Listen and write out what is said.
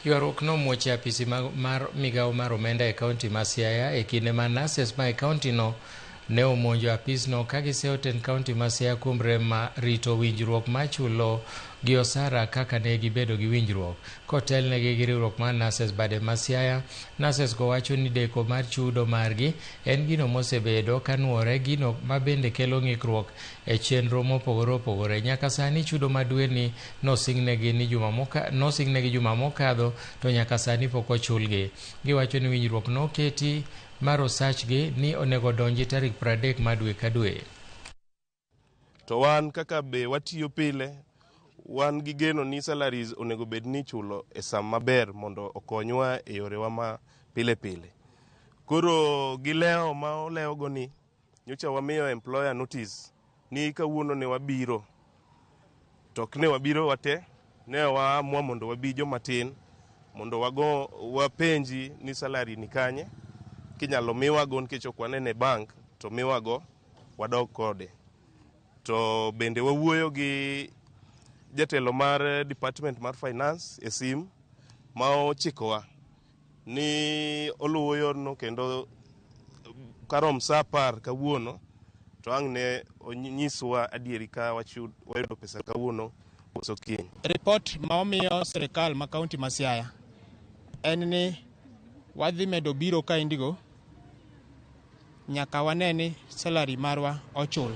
Ywaruok nomuoch e apisi mar migawo mar omenda e kaunti ma Siaya e kinde ma nurses ma e kaunti no ne omonjo apisno ka giseyo tend kaunti ma Siaya kuom rem ma rito winjruok ma chulo gi osara kaka ne gibedo gi winjruok. Kotelnegi gi riwruok mar nurses bade ma Siaya, nurses go wacho ni deko mar chudo margi en gino mosebedo kanuore gino ma bende kelo ng'ikruok e chenro mopogore opogore. Nyaka sani chudo ma dweni nosingnegi ni juma moka, nosingnegi juma mokadho to nyaka sani pok ochulgi. Giwacho ni winjruok noketi mar osachgi ni onego donji tarik 30 mar dwe ka dwe. To wan kaka be watiyo pile, wan gi geno ni salaries onego bed ni ichulo e sa maber mondo okonywa e yorewa ma pile pile. Koro gi lewo ma olewogo ni, nyocha wamiyo employer notice ni kawuono ne wabiro, to ok ne wabiro wate, ne waamua mondo wabi joma tin mondo wago wapenji ni salary ni kanye, kinyalo miwago nikech ok wanene e bank to miwago wadog kode. To bende wawuoyo gi jatelo mar department mar finance e sim ma ochikowa ni oluwo yorno kendo karom sa 10 kawuono to ang' ne onyiswa adieri ka wayudo pesa kawuono koso kiny. Ripot ma wamiyo sirikal ma kaunti ma Siaya en ni wadhi medo biro kaendigo nyaka wane ni salary marwa ochul.